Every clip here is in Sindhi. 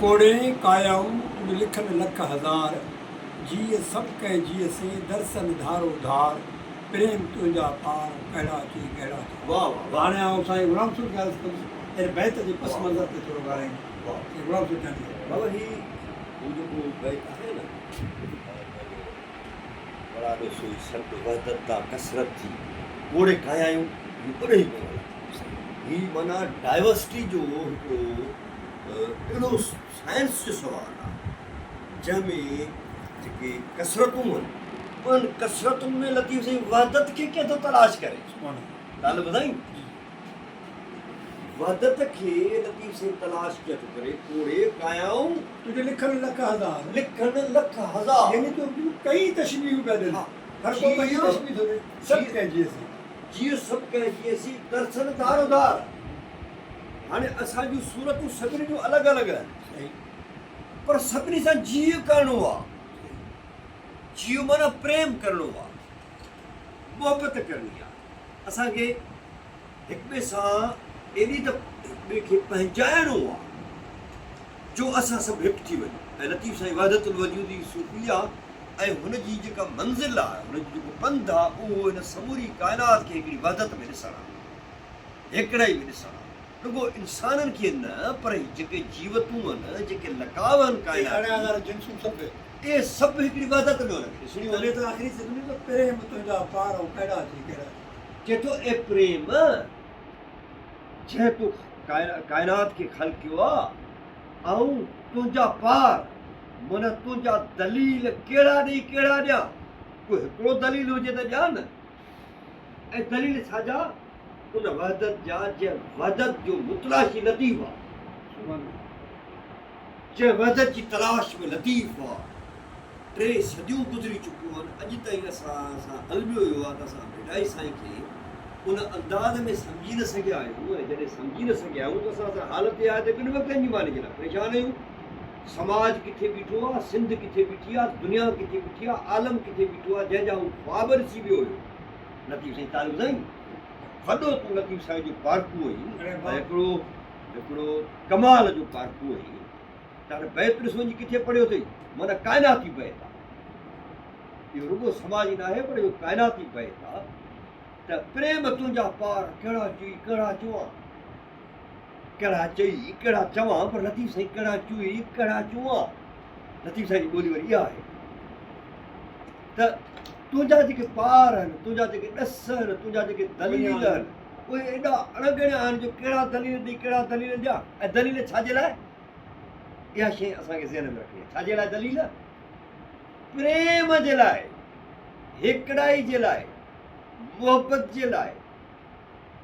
ڪوڙين ڪايائون تنهنجون لکن لک هزار، جيء سڀ ڪنهن جيء سين درسن ڌارو ڌار، پريم تنهنجا پار ڪهڙا چئي ڪهڙا چوان. واه واه واه. هاڻي آئون سائين غلام رسول کي عرض ڪندس ان بيت جي پس منظر تي ٿورو ڳالهائين. سائين غلام رسول چانڊيو. بابا هي هو جيڪو بيت آهي نه پنهنجو پڙاڏو سوئي سڏ وحدت دا ڪثرت ٿي ڪوڙي ڪايائون هي اڏهي پيو هلان. هي معنيٰ ڊائيورسٽي جو هڪڙو اهڙو سائنس جو سوال آهي جنهن ۾ جيڪي ڪثرتون آهن انهن ڪثرتن ۾ لطيف سائين وحدت کي ڪيئن ٿو تلاش ڪري. ڳالهه ٻڌائين وحدت کي لطيف سائين تلاش ڪيئن ٿو ڪري ڪوڙي ڪايائون. تنهنجي لکن لک هزار. لکن لک هزار. يعني تو ٻيون ڪئين تشبيهون پيا ڏين. هر ڪو پنهنجي تشبيهه ٿو ڏي. سڀ ڪنهن جيئي سين. جيء سڀ ڪنهن جيئي سين ترسن ڌارو ڌار. هاڻي اسان جون صورتون سڀني جون الڳ الڳ آهن پر سڀني سان جيء ڪرڻو آ. جيء معنيٰ پريم ڪرڻو آ، محبت ڪرڻي آ. اسان کي هڪ ٻئي سان ايڏي ته هڪ ٻئي کي پنهنجائڻو آ جو اسان سڀ هڪ ٿي وڃون. ۽ لطيف سائين وحدت الوجودي صوفي آ ۽ هن جي جيڪا منزل آ، هن جو جيڪو پنڌ آ اهو هن سموري ڪائنات کي هڪڙي وحدت ۾ ڏسڻ آ. هيڪڙائي ۾ ڏسڻ آ. رڳو انسانن کي نه پر هي جيڪي جيوتون آهن، جيڪي لقاء آهن ڪائنات جي، اهي سڀ هڪڙي وحدت ۾ هن کي ڏسڻيون آهن. تڏهن ته آخري سٽ ۾ ته پريم تنهنجا پار ۽ ڪهڙا چئي ڪهڙا چئي. چئي ٿو اي پريم! جنهن تو ڪائنات کي خلقيو آ، آئون تنهنجا پار معنيٰ تنهنجا دليل ڪهڙا ڏئي ڪهڙا ڏيان؟ ڪو هڪڙو دليل هجي ته ڏيان نه. ۽ دليل ڇا جا؟ ان وحدت جا جنهن وحدت جو متلاشي لطيف آ. جنهن وحدت جي تلاش ۾ لطيف آ. ٽي صديون گذري چڪيون آهن، اڄ تائين اسان سان الميو اهو آ ته اسان ڀٽائي سائين کي ان انداز ۾ سمجهي نه سگهيا آهيون ۽ جڏهن سمجهي نه سگهيا آهيون ته اسان سان حالت اها آهي ته ٻن وقتن جي ماني جي لاء پريشان آهيون. سماج ڪٿي بيٺو آ، سنڌ ڪٿي بيٺي آ، دنيا ڪٿي بيٺي آ، عالم ڪٿي بيٺو آ، جنهن جا هو خواب ڏسي ويو هيو. لطيف سائين طالب سائين وڏو تون لطيف سائين جو پارکو هئين ۽ هڪڙو هڪڙو ڪمال جو پارکو هئين ته هاڻي بيت ڏس وڃي ڪٿي پڙهيو اٿئي معنيٰ ڪائناتي بيت آ اهو رڳو سماجي ناهي پر اهو ڪائناتي بيت آ ته پريم تنهنجا پار ڪهڙا چئي ڪهڙا چوان ڪهڙا چئي ڪهڙا چوان پر لطيف سائين ڪهڙا چوئي ڪهڙا چوان لطيف سائين جي ٻولي وري اها آهي ته تنهنجا جيڪي پار آهن تنهنجا جيڪي ڏس آهن تنهنجا جيڪي دليل آهن اهي ايڏا اڻ ڳڻيا آهن جو ڪهڙا دليل ڏئي ڪهڙا دليل ڏيان ۽ دليل ڇا جي لاء اها شيء اسان کي ذهن ۾ رکڻي آهي ڇا جي لاء دليل پريم جي لاء هيڪڙائي جي لاء محبت جي لاء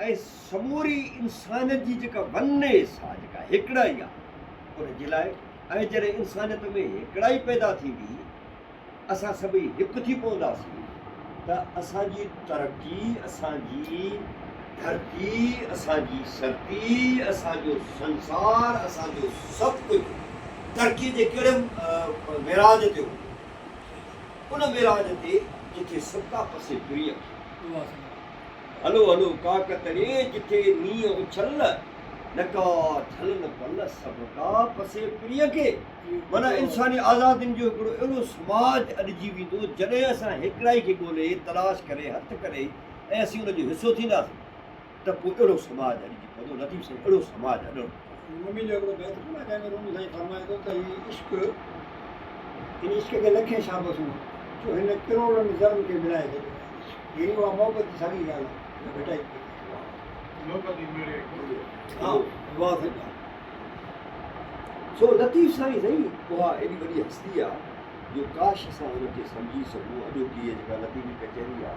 ۽ سموري انسانيت جي جيڪا وننيس آ، جيڪا هيڪڙائي آ، ان جي لاء ۽ جڏهن انسانيت ۾ هيڪڙائي پيدا ٿيندي، اسان سڀئي هڪ ٿي پونداسين ته اسان جي ترقي، اسان جي ڌرتي، اسان جي سرتي، اسان جو سنسار، اسان جو سڀ ڪجهه ترقي جي ڪهڙي معراج تي هوندو؟ ان معراج تي جتي سڀ ڪا پسي پرينء کي. هلو هلو ڪاڪ تڙي، جٿي نينهن اڇل، نه ڪا جھل نه پل، سڀ ڪا پسي پرينء کي. معنيٰ انساني آزادين جو هڪڙو اهڙو سماج اڏجي ويندو، جڏهن اسان هيڪڙائي کي ڳولي، تلاش ڪري، هٿ ڪري ۽ اسين ان جو حصو ٿينداسين ته پوء اهڙو سماج اڏجي پوندو. لطيف سائين اهڙو سماج اڏڻ ٿو چاهي. رومي جو هڪڙو بيت ڪونه آهي، جنهن ۾ رومي سائين فرمائي ٿو ته هي عشق، هن عشق کي لکين شابسون، جو هن ڪروڙن ذرن کي ملائي ڇڏيو آهي. يعني اها محبت جي ساڳي ڳالهه آهي جيڪا ڀٽائي ڪئي آهي. محبت ئي ميڙي ڪونهي. ها واهه سائين واهه. سو لطيف سائين سائين اها ايڏي وڏي هستي آ جو ڪاش اسان ان کي سمجهي سگهون اڄوڪي هيء جيڪا لطيفي ڪچهري آ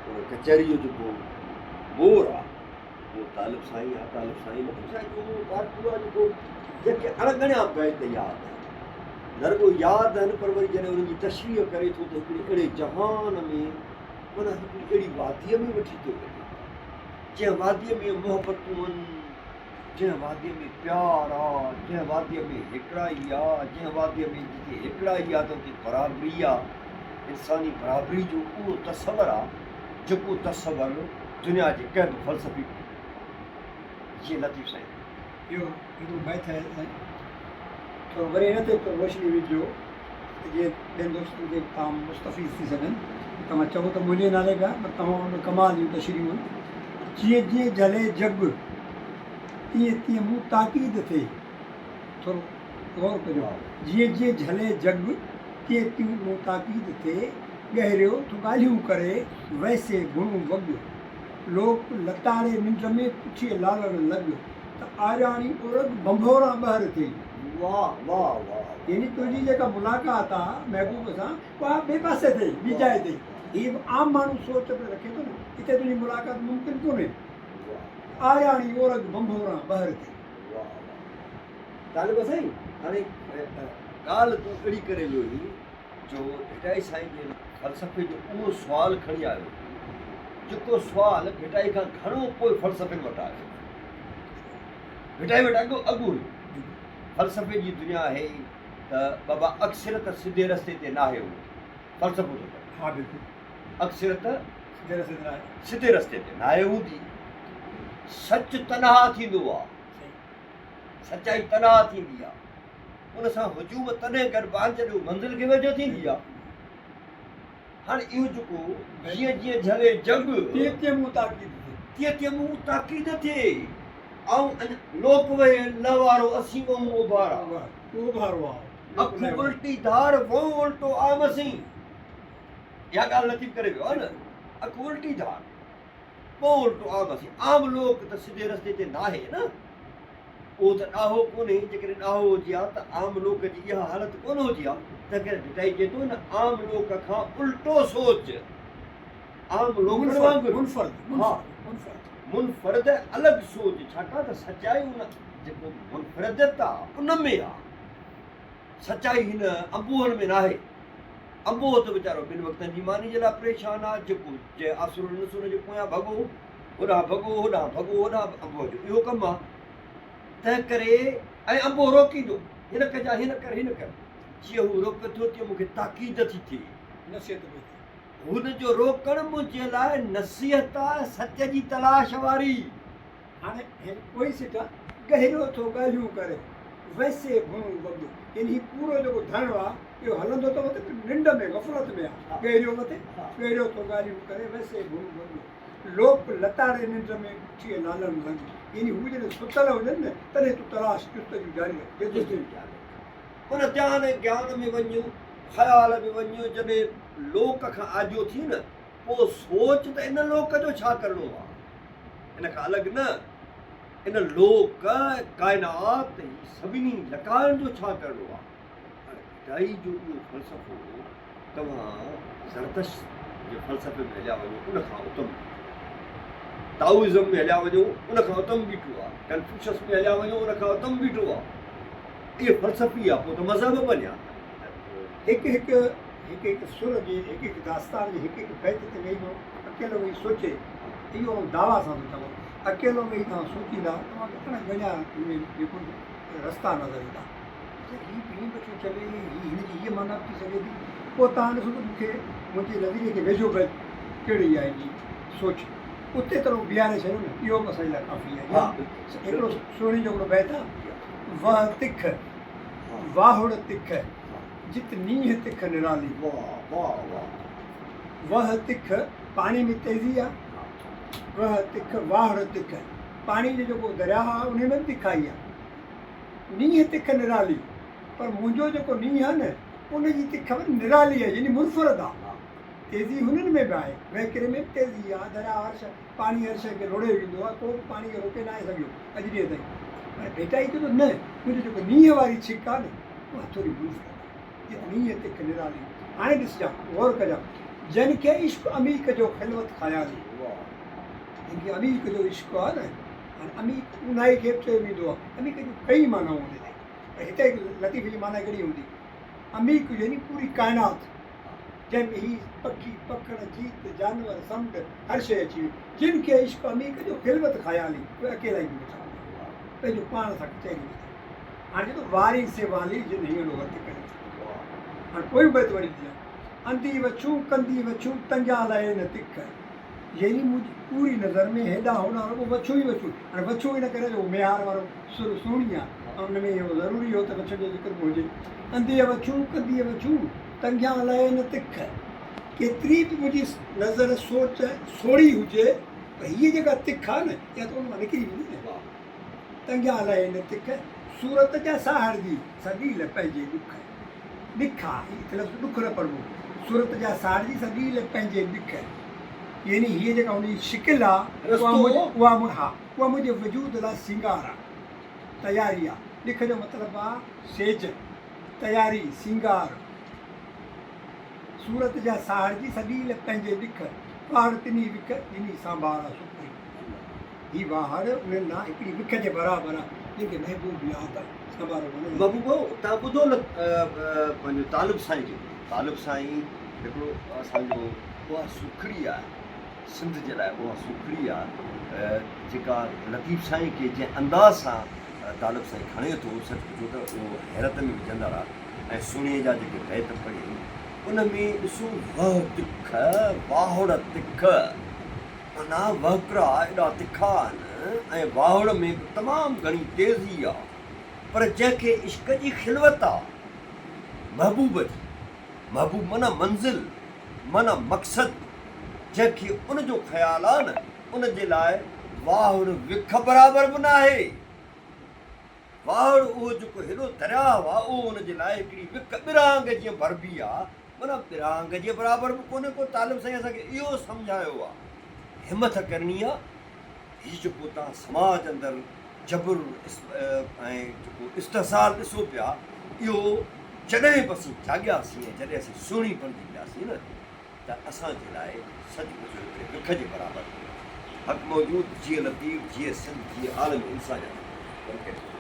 ان ڪچهري جو جيڪو مور آ اهو طالب سائين آ طالب سائين لطيف سائين جو اهو پارکو آ جيڪو جنهن کي اڻ ڳڻيا بيت ياد آهن. نه رڳو ياد آهن پر وري جڏهن انهن جي تشريح ڪري ٿو ته هڪڙي اهڙي جهان ۾ معنيٰ هڪڙي اهڙي واديء ۾ وٺي ٿو وڃي جنهن واديء ۾ محبتون آهن، جنهن واديء ۾ پيار آ، جنهن واديء ۾ هيڪڙائي آ، جنهن واديء ۾ جتي هيڪڙائي آ ته اتي برابري آ، انساني برابري جو اهو تصور آ جيڪو تصور دنيا جي ڪنهن به فلسفي ۾ جيئن لطيف سائين. اهو هڪڙو بيت آهي سائين. ٿورو وري هن تي به ٿورو روشني وجهجو ته جيئن ٻين دوستن کي به توهان مستفيض ٿي سگهن. توهان چئو ته منهنجي نالي پيا پر توهان وٽ ڪمال جون تشريحون آهن. جيئن جيئن جهلي جڳ تيئن تيئن مون تاڪيد ٿئي. ٿورو غور ڪجو. جيئن جيئن جهلي جڳ تيئن تيئن مون تاڪيد ٿئي. ڳهريو ٿو ڳالهيون ڪري ويسي گهڻو وڳ. لوڪ لتاڙي ننڊ ۾ پٺيء لالڻ لڳ ته آرياڻي اورڳ ڀنڀوران ٻهر ٿئي. واه واه واه. يعني تنهنجي جيڪا ملاقات آ محبوب سان اها ٻئي پاسي ٿئي، ٻي جاء تي. هي به عام ماڻهو سوچ به رکي ٿو نه، اتي تنهنجي ملاقات ممڪن ڪونهي. آرياڻي اورڳ ڀنڀوران ٻهر ٿئي. واه واه. طالب سائين هاڻي ڳالهه تون اهڙي ڪري ويو هين. جو ڀٽائي سائين جي فلسفي جو اهو سوال کڻي آيو جيڪو سوال ڀٽائي کان گهڻو پوء فلسفين وٽ آيو. ڀٽائي وٽ اڳ اڳ هيو. فلسفي جي دنيا آهي ئي ته بابا اڪثريت سڌي رستي تي ناهي هوندي. فلسفو ٿو چوي. ها بلڪل. اڪثريت سڌي رستي تي ناهي. سڌي رستي تي ناهي هوندي. سچ تنها ٿيندو آ. سچائي تنها ٿيندي آ. ان سان هجوم تڏهن گڏبا آهن جڏهن هو منزل کي ويجهو ٿيندي آهي. هاڻي اهو جيڪو جيئن جيئن جهلي جنگ. تيئن تيئن مون تاڪيد ٿئي. تيئن تيئن مون تاڪيد ٿئي. آئون اڃا لوڪ وهي لهوارو اسين وهون اوڀارا. اوڀارو آء. اک الٽي ڌار وهون الٽو عام اسين. اها ڳالهه لطيف ڪري ويو آهي نه. اک الٽي ڌار وهون الٽو عام اسين. عام لوڪ ته سڌي رستي تي ناهي نه. اهو ته ڏاهو ڪونهي، جيڪڏهن ڏاهو هجي ها ته عام لوڪ جي اها حالت ڪونه هجي ها، تنهنڪري ڀٽائي چئي ٿو نه عام لوڪ کان الٽو سوچ، عام لوڪن وانگر منفرد، ها منفرد الڳ سوچ، ڇاڪاڻ ته سچائي ان جيڪو منفرديت آ ان ۾ آ، سچائي هن انبوهن ۾ ناهي، انبوهه ته ويچارو ٻن وقتن جي ماني جي لاء پريشان آ، جيڪو جنهن آسرو ڏنس ان جي پويان ڀڳو. هوڏانهن ڀڳو، هوڏانهن ڀڳو، هوڏانهن به انبوهه جو اهو ڪم آ. تنهن ڪري ۽ انبوهه روڪيندو، هن ڪجان، هن ڪر، هن ڪر. جيئن هو روڪي ٿو، تيئن مون کي تاڪيد ٿي ٿئي. نصيحت پئي ٿئي. هن جو روڪڻ منهنجي لاء نصيحت آ، سچ جي تلاش واري. هاڻي هن اهو ئي سٽ آ، گهريو ٿو ڳالهيون ڪري، ويسي گهڻو وڳ. يعني هي پورو جيڪو ڌڻ آ، اهو هلندو ته وتي پر ننڊ ۾، غفلت ۾ آ. گهريو وتي، گهريو ٿو ڳالهيون ڪري، ويسي گهڻو وڳ. لوڪ لتاڙي ننڊ ۾ پٺيء لالڻ لڳ. يعني هو جڏهن ستل هجن نه، تڏهن تون تلاش جستجو جاري رک، جستجو جاري رک. ان ڌيان ۽ گيان ۾ وڃ، خيال ۾ وڃ، جڏهن لوڪ کان آجو ٿين نه، پوء سوچ ته ان لوڪ جو ڇا ڪرڻو آ؟ ان کان الڳ نه، ان لوڪ، ڪائنات، هي سڀني لقائن جو ڇا ڪرڻو آ؟ هاڻي ڀٽائي جو اهو فلسفو توهان زرتشت جي فلسفي ۾ هليا وڃو ان کان اتم بيٺو آهي. تائوازم ۾ هليا وڃو ان کان اتم بيٺو آهي. ڪنفيوشس ۾ هليا وڃو ان کان اتم بيٺو آهي. اهي فلسفي آهي پوء ته مذهب بنيا. هڪ هڪ هڪ هڪ سر جي هڪ هڪ داستان جي هڪ هڪ بيت تي ويهي ماڻهو اڪيلو ويهي سوچي اهو آئون دعويٰ سان ٿو چوان اڪيلو ويهي توهان سوچيندا توهان کي اڻ ڳڻيا اهي جيڪو رستا نظر ايندا. ته هي به ائين پيو چوي، هي هن جي هيء معنيٰ به ٿي سگهي ٿي. پوء توهان ڏسو ته مون کي منهنجي نظريي کي ويجهو بيت ڪهڙي آهي جي سوچ اتي ته رڳو بيهاري ڇڏيو نه، اهو به اسان جي لاء ڪافي آهي. هڪڙو سهڻي جو هڪڙو بيت آهي، وهه تک، واهڙ تک، جت نينهن تک نرالي. وهه تک، پاڻي ۾ تيزي آهي، وهه تک، واهڙ تک، پاڻي جو جيڪو درياهه آهي، انهي ۾ به تکائي آهي. نينهن تک نرالي، پر منهنجو جيڪو نينهن آهي نه، ان جي تک به نرالي آهي، يعني منفرد آهي. تيزي هنن ۾ به آهي، وهڪري ۾ به تيزي آهي، درياء هر شيء، پاڻي هر شيء کي لوڙهي ويندو آهي، ڪو به پاڻي کي روڪي ناهي سگهيو اڄ ڏينهن تائين. پر ڀيٽائي چئي ٿو نه، منهنجو جيڪو نينهن واري ڇڪ آهي نه، اها ٿوري منفرد آهي. جت نينهن تک نرالي. هاڻي ڏسجان، غور ڪجان، جن کي عشق عميق جو خلوت خيالي. جن کي عميق جو عشق آهي نه، هاڻي عميق اونهائي کي به چيو ويندو آهي. عميق جون ڪئي معنائون هونديون آهن پر هتي هڪ لطيفي جي معنيٰ ڪهڙي هوندي؟ عميق يعني پوري ڪائنات جنهن ۾ هي پکي، پکڻ، جيت، جانور، سمنڊ هر شيء اچي وئي. جن کي عشق عميق جو خلوت خيالي اهي اڪيلائي ۾ ويٺا هوندا آهن. پنهنجو پاڻ سان ڪچهري ۾ ٿا. هاڻي چئي ٿو واري سي والي جن هينئڙو هٿ ڪيو. هاڻي پويون بيت وري ڏجان. انڌي وڇون ڪنڌي وڇون تنجا لهي نه تک. يعني منهنجي پوري نظر ۾ هيڏانهن هوڏانهن رڳو وڇون ئي وڇون. هاڻي وڇون ان ڪري جو ميهار وارو سر سهڻي آهي. ۽ ان ۾ اهو ضروري هو ته وڇن جو ذڪر به هجي. انڌيء وڇون، ڪنڌيء وڇون، تنگيان لهي نه تک. ڪيتري به منهنجي نظر، سوچ سوڙهي هجي، پر هيء جيڪا تک آهي نه، اها ته ان مان نڪري ويندي نه. تنگيان لهي نه تک، صورت جا ساهڙ جي، سا ڏيل پنهنجي ڏک. ڏک آ، هي هتي لفظ ڏک نه پڙهبو. صورت جا ساهڙ جي، سا ڏيل پنهنجي ڏک. يعني هيء جيڪا هن جي شڪل آ، اها منهنجي، اها ها، اها منهنجي وجود لاء سينگار آ. تياري آ. ڏک جو مطلب آ سيج، تياري، سينگار. صورت جا ساهڙ جي سڏيل پنهنجي ڏک، واهڙ تنهي وک، جنهي سانڀار آ سپرين. هي واهڙ انهن لاء هڪڙي وک جي برابر آ، جن کي محبوب ياد آ. سانڀارو معنيٰ ياد. محبوبو تان ٻڌو نه پنهنجو طالب سائين جو طالب سائين هڪڙو اسان جو اها سوکڙي آ. سنڌ جي لاء اها سوکڙي آ جيڪا لطيف سائين کي جنهن انداز سان طالب سائين کڻي ٿو سچ پڇو ته اهو حيرت ۾ وجهندڙ آ ۽ سهڻي جا جيڪي بيت پڙهي ان ۾ ڏسو وهه تک واهڙ تک معنيٰ وهڪرا ايڏا تکا آهن ۽ واهڙ ۾ به تمام گهڻي تيزي آ پر جنهن کي عشق جي خلوت آ محبوب جي محبوب معنيٰ منزل، معنيٰ مقصد، جنهن کي ان جو خيال آ نه، ان جي لاء واهڙ وک برابر به ناهي. واهڙ اهو جيڪو هيڏو درياهه آ، اهو ان جي لاء هڪڙي وک ٻرهانگ جيئن ڀربي آ، معنيٰ ٻرهانگ جي برابر به ڪونهي ڪو. طالب سائين اسان کي اهو سمجهايو آ، همٿ ڪرڻي آ، هي جيڪو توهان سماج اندر جبر ۽ جيڪو استحصال ڏسو پيا، اهو جڏهن به اسين جاڳياسين ۽ جڏهن اسين سهڻي بڻجي پياسين نه ته اسان جي لاء سچ پچ هڪڙي وک جي برابر هوندو. حق موجود، جيئي لطيف، جيئي سنڌ، جيئي عالم انسانيت.